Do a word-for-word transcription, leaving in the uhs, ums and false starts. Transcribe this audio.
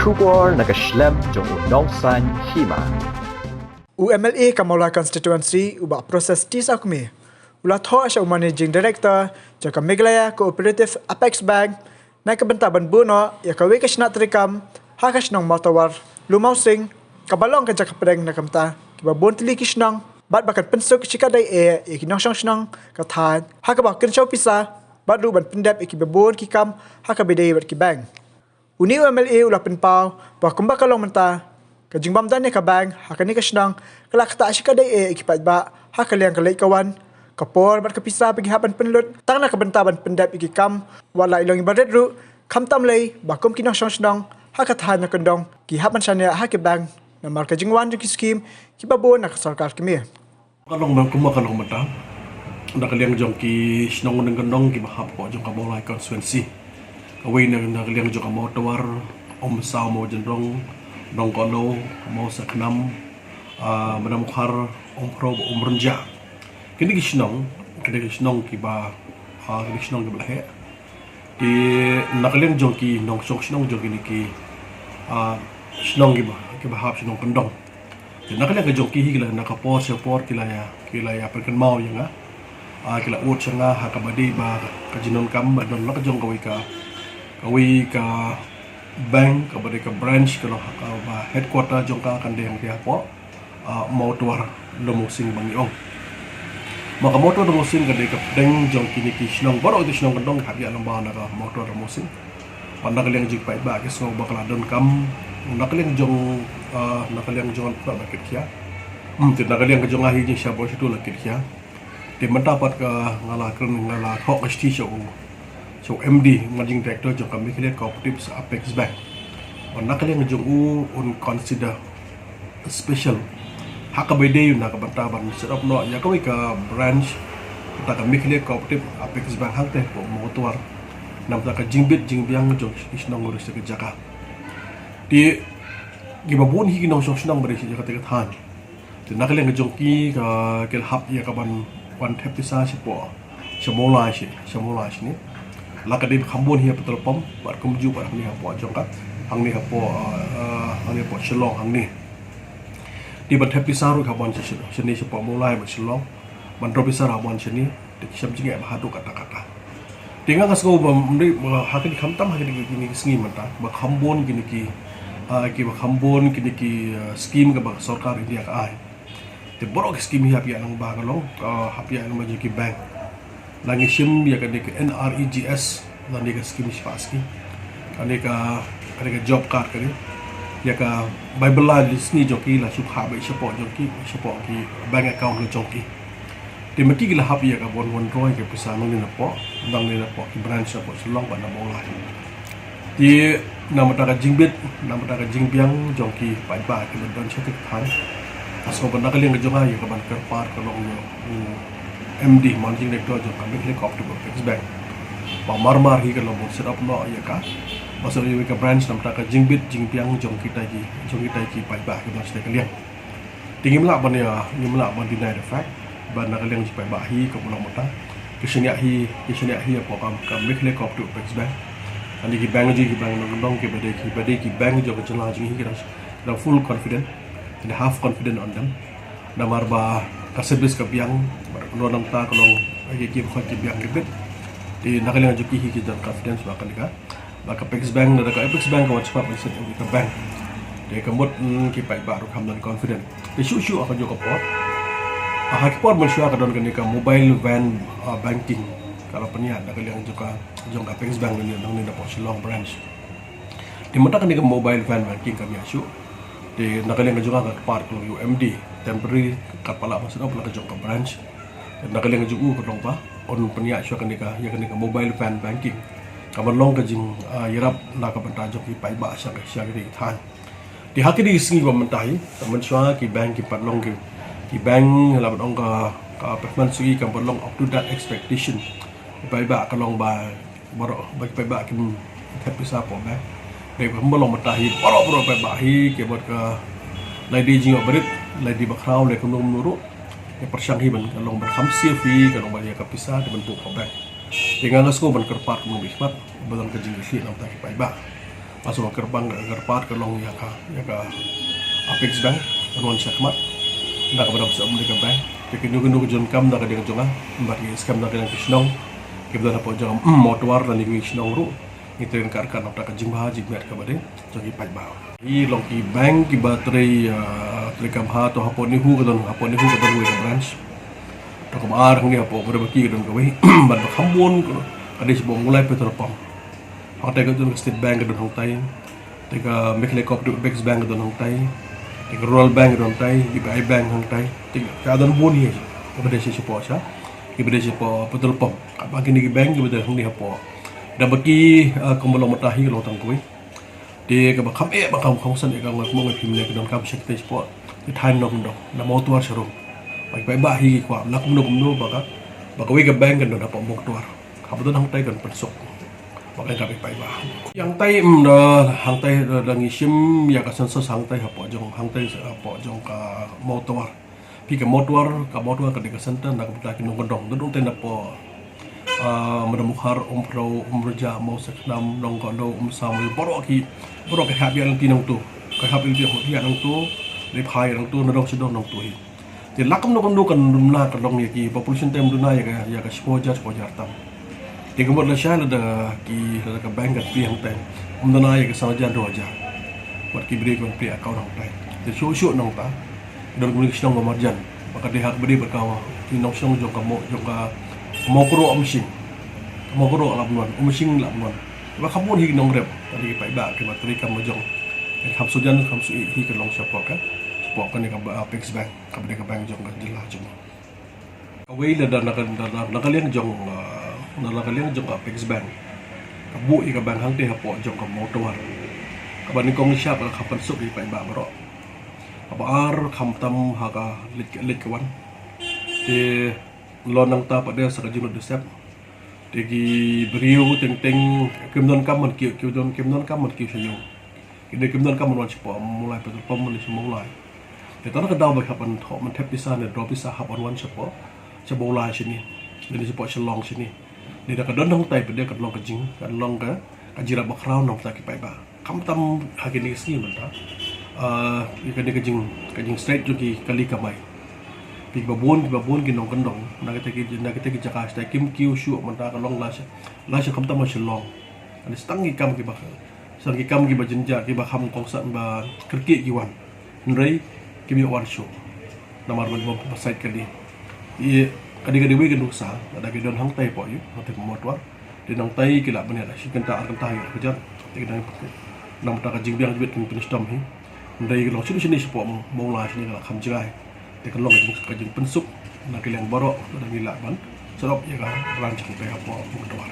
Khubor na ka shlem jong u nongsan hima. U M L A ka Mawlai Constituency u Bah Proses T Sawkmie u la thoh sha u Managing Director jong ka Meghalaya Cooperative Apex Bank na ka bynta ban buh noh ïa kawei ka shnat treikam ha ka shnong Mawtawar, Lum Mawsing, kaba long ka jaka pdeng na ka bynta kiba bun tylli ki shnong bad ba kan pynsuk shikatdei eh ïa ki nongshong shnong ka thaiñ ha kaba kynshew pisa bad ruh ban pyndep ïa kiba bun ki kam ha kaba ïadei bad ki bank. Une u M L A u la pynpaw ba kumba ka long mynta, ka jingbym don ïa ka bank ha kane ka shnong ka la ktah shikatdei eh ïa ki paidbah ha ka liang ka leit ka wan, ka por bad ka pisa ba ki hap ban pynlut tang na ka bynta ban pyndep ïa ki kam, wat la i long iba rit ruh, khamtam lei ba kum ki nongshong shnong ha ka thaiñ na kyndong ki hap ban shaniah ha ki bank namar ka jingwan jong ki skim kiba bun na ka sorkar kmie. Ka long ba kumba ka long mynta, na ka liang jong ki shnong na kyndong kiba hap hapoh jong ka Mawlai Constituency, kawei na, na ka liang jong ka Mawtawar, Umsaw, Mawjynrong, Nongkohlew, Mawsakhnam, ah, Madam Khar, Umphrew, Umrynjah. Kine ki shnong, kine ki shnong kiba, ah, kine ki shnong kiba la heh. Te na ka liang jong ki nongshong shnong jong kine ki, ah, shnong kiba, kiba hap shnong kyndong. Te na ka liang ka jong ki hi ki la, na ka por sha por ki la ïa, ki la ïa pynkynmaw ïa nga. Ah, ki la ud sha nga ha kaba dei ba ka jingdonkam ba don la ka jong kawei ka, kawei ka bank kaba dei ka branch ka long ha kaba headquarter jong ka kan dei hangtei hapoh, ah, Mawtawar, Lum Mawsing ba ngi ong. Ma ka Mawtawar Lum Mawsing ka dei ka pdeng jong kine ki shnong, baroh ki shnong kyndong ki hap ïaid lyngba na ka Mawtawar Lum Mawsing. Bad na ka liang jong ki paidbah ki sngew ba ka la donkam, na ka liang jong, ah, na ka liang jong nga ba kit khia. Hmm, te na ka liang ka jong nga hi jingshah bor sha tu la kit khia. Te mynta pat ka nga la kren, nga la thoh ka shithi sha u, sha u M D, Managing Director jong ka Meghalaya Cooperatives Apex Bank. Bad na ka liang jong u un consider special ha kaba ïadei na ka bynta ban set up noh ïa kawei ka branch kata ka Meghalaya Cooperative Apex Bank hangtei hapoh Mawtawar. Namar ka jingbit jingbiang jong ki shnong ruh sha ka jaka. Te kiba bun hi ki nongshong shnong ba dei sha kata ka thaiñ. Te na ka liang ka jong ki ka, ki la hap ïa ka ban wan thep pisa shapoh, sha Mawlai shi, sha Mawlai shane. La ka dei ba kham bun hi ha petrol pump bad kumjuh bad hangne hapoh jong ka, hangne hapoh, ah, ah, hangne hapoh Shillong hangne. Te ban thep pisa ruh ka ban sha, sha, shane shapoh Mawlai bad Shillong. Ban drop pisa ruh ban shane. Te ki shem jingeh ba haduh katta katta. Te nga nga sngew ba ym dei ba ha kine khamtam ha kine ki, kine ki sngi mynta ba kham bun kine ki, ah, kiba kham bun kine ki, ah, skim kaba ka sorkar India ka ai. Te baroh ki skim hi hap ïaid lyngba ka long, ah, hap ïaid lyngba jong ki bank. La ngi shim ïa kane ka N R E G S, lane ka skim shiphang skim. Kane ka, kane ka job card kane. Ïa ka Bible la li sni jong ki la shu kha ba shapoh jong ki, shapoh ki bank account jong ki. Te mynta ki la hap ïa ka ban wan roi ka pisa nangne napoh, nangne napoh ki branch napoh Shillong bad na Mawlai. Te namar ka jingbit, namar ka jingbiang jong ki paidbah kiba don sha kata ka thaiñ. Nga sngew ba na ka liang ka jong nga ïa ka ban kyrpad ka long ïa u M D, Managing Director jong ka Meghalaya Cooperative Apex Bank. Ba mar mar hi ka long ban set up noh ïa ka, ba set up ïa ka branch namar ka jingbit jingbiang jong kita ki, jong kita ki paidbah kiba don sha kata ka liang. Te ngim lah ban ïa, ngim lah ban deny the fact ba na ka liang jong ki paidbah hi kaba long mynta ki shaniah hi, ki shaniah hi hapoh ka, ka Meghalaya Cooperative Apex Bank. Kane ki bank jong ki bank nongkyndong kiba dei, kiba dei ki bank jong ka jylla jong ngi, ki dang, ki dang full confident, ki dang half confident on them. Namar ba ka service ka biang, ba ka nongkyndong ka long, ki, ki khot ki biang ki bit. Te na ka liang jong ki hi ki don confidence ba kane ka ba ka Apex Bank, lada ka Apex Bank ka wan shaphang ban set up ka bank. Te ka mut, mm, ki paidbah ruh kam don confident. Te shuh shuh ha kajuh ka por, ha ki por mynshuwa ka don kane ka mobile van, ah, banking. Ka la pynïaid na ka liang jong ka, jong ka Apex Bank nangne, nangne napoh Shillong branch. Te mynta kane ka mobile van banking kam ïaid shuh. Te na ka liang ka jong nga nga kyrpad ka long ïa u M D, temporary katba lah ban set up la ka jong ka branch. Na ka liang jong u ka long ba un pynïaid shuwa kane ka, ïa kane ka mobile van banking. Ka ban long ka jing, ah, ïarap na ka bynta jong ki paidbah sha, sha kine ki thaiñ. Te ha kine ki sngi ba mynta hi, ka mynshuwa ki bank ki pat long ki, ki bank la ban ong ka, ka performance ki kam pat long up to that expectation. Ki paidbah ka long ba baroh ba ki paidbah kim thep pisa hapoh bank. Dei ba kumba long mynta hi baroh baroh paidbah hi ki bad ka, lei dei jingïoh barit, lei dei ba khraw, lei kumno kumno ruh, ki pyrshang hi ban, ka long ban kham safe hi, ka long ban ïa ka pisa te ban buh hapoh bank. Te nga nga sngew ban kyrpad kumno ba ki khmat ba don ka jingkyrkieh na ka bynta ki paidbah. Pasu kyrpang kyrpad ka long ïa ka ïa ka Apex Bank, ban wan shakhmat. Na ka badam sa um ka bank. Te kino kino ka jingkam na ka ding jong nga, bad ki skhem na ka ding ki shnong. Ki bad na po jong Mawtawar na ni ki shnong ruh. Ngi tren kar kar na ka jingbha jingmet ka bading jong ki paidbah. Ki long ki bank ki ba trei, ah, trei kam ha to hapo Nihu ka don, hapo Nihu ka don wei ka branch. To ka ba ar ngi hapo ka ba ki ka don ka wei. Bad ba kham bun ka dei sha ba Mawlai petrol pump. Hangtai ka don ka State Bank ka don hangtai. Te ka Meghalaya Cooperative Apex Bank ka don hangtai. Te ka Rural Bank ka don hangtai, U P I Bank hangtai. Te ka don bun hi. Ka ba dei sha sha po sha. Ka ba dei sha po petrol pump. Ka ba kini ki bank ki ba dei hangni hapo. Da ba ki, ah, ka ba long mata hi ka long tang ka wei. Te ka ba kham eh ba kham kham san eh ka ngoi ka mong eh phim ne ka don kam shek te sha po. Te thain nong dong. Na Mawtawar sharum. Ba ki paidbah hi ki kwah. Lak mno kumno ba ka. Ba ka wei ka bank ka don hapo Mawtawar. Ka ba don hangtai kan pynsuk. Ba ka ka paidbah. Hangtai, mm, da hangtai da, da ngi shim ïa ka census hangtai hapo jong, hangtai hapo jong ka Mawtawar. Phi ka Mawtawar, ka Mawtawar ka dei ka center na ka bynta ki nongkyndong. Don te na po, ah, Madam Ukhar, Umphrew, Umrja, Mawsakhnam, Nongkohdew, Umsam, baroh ki, baroh ki hap ïa nangtu. Ka hap ïa nangtu, ïa nangtu, dei phai ïa nangtu, na dong sha dong nangtu hi. Te lak kumno kumno kan duna ka long ïa ki population te duna ïa ka, ïa ka shiphew hajar, shiphew hajar tam. Te ka mut lashai lada ki, lada ka bank kan plie hangtai. Um duna ïa ka san hajar, dua hajar. Bad ki briew kan plie account hangtai. Te shuh shuh nangta. Don kumne ki shnong ba marjan. Ba ka dei ha ka ba dei bad ka wa. Ki nongshong jong ka Maw, jong ka Mawkroh Umshing. Ka Mawkroh Labnwan, Umshing Labnwan. Ba kham bun hi ki nongrep. Ka dei ki paidbah ki ba trei kam ba jong. Kham shu jan, kham shu ïeh hi ka long shapoh ka. Shapoh kane ka ba, Apex Bank. Ka ba dei ka bank jong ka jylla jong. Kawei lada na ka, na, na, na ka liang jong, ah, na, na ka liang jong ka Apex Bank. Ka buh ïa ka bank hangtei hapoh jong ka Mawtawar. Kaba nyngkong sha ka kham pynsuk ïa ki paidbah baroh. Kaba ar khamtam ha ka leit, leit ka wan. Te lon nangta pat de sa ka jinglut jingïasep. Te ki briew teng teng kim don kam ban kiew, kim don, kim don kam ban kiew sha ïew. Ki dei kim don kam ban wan shapoh Mawlai petrol pump ban leit sha Mawlai. Te tang ka daw ba hap ban thoh ban thep pisa ne draw pisa hap ban wan shapoh sha Mawlai shane. Lane shapoh Shillong shane. Te da ka don hangtai pat de ka long ka jing, ka long ka, ka jingrap bakhraw na ka bynta ki paidbah. Khamtam ha kine ki sngi mynta. Ah, ïa kane ka jing, ka jingstad jong ki kali kamai. Ki ba bun, ki ba bun ki nongkyndong. Na kita ki, na kita ki jaka shatai kim kiew shuh mynta ka long la sha, la sha khamtam la Shillong. Ani stang ki kam ki ba, stang ki kam ki ba jynjar ki ba kham kongsan ba kyrkieh ki wan. Hynrei kim ïoh wan shuh. Namar ban bom ba sait kali. Ïa, kadi kadi wei ka nuksa, lada ki don hangtai hapoh ïew, hangtai hapoh Mawtawar. Te nangtai ki lah ban ïa da shi kynta ar kynta ïa ka jat. Te ki dang, namar ka jingbiang jingwit kan pynshitom hi. Hynrei ka long shane shane shapoh Mawlai shane ka la kham jngai. Te ka long ka jing, ka jingpynsuk na ki liang baroh, lada ngi lah ban sdang ïa ka branch hangtai hapoh Mawtawar.